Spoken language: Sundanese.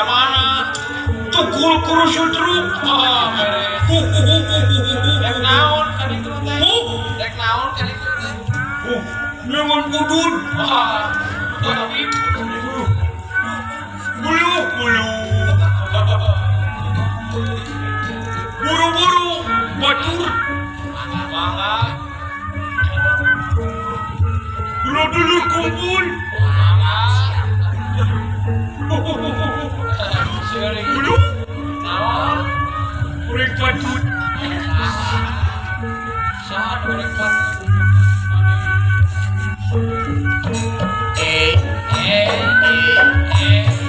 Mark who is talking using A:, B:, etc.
A: Ka mana? Tukul kurusut truk. Ah, beres. Rek naon ka ditu teh? Rek naon ka ditu teh? Nengon udud. Ah, bulu bulu. Buru-buru batur. Mangga. Dulur kumpul. Mangga. Bulu. Naon? Kuring patut. Saha kuring patut? Eh eh eh eh.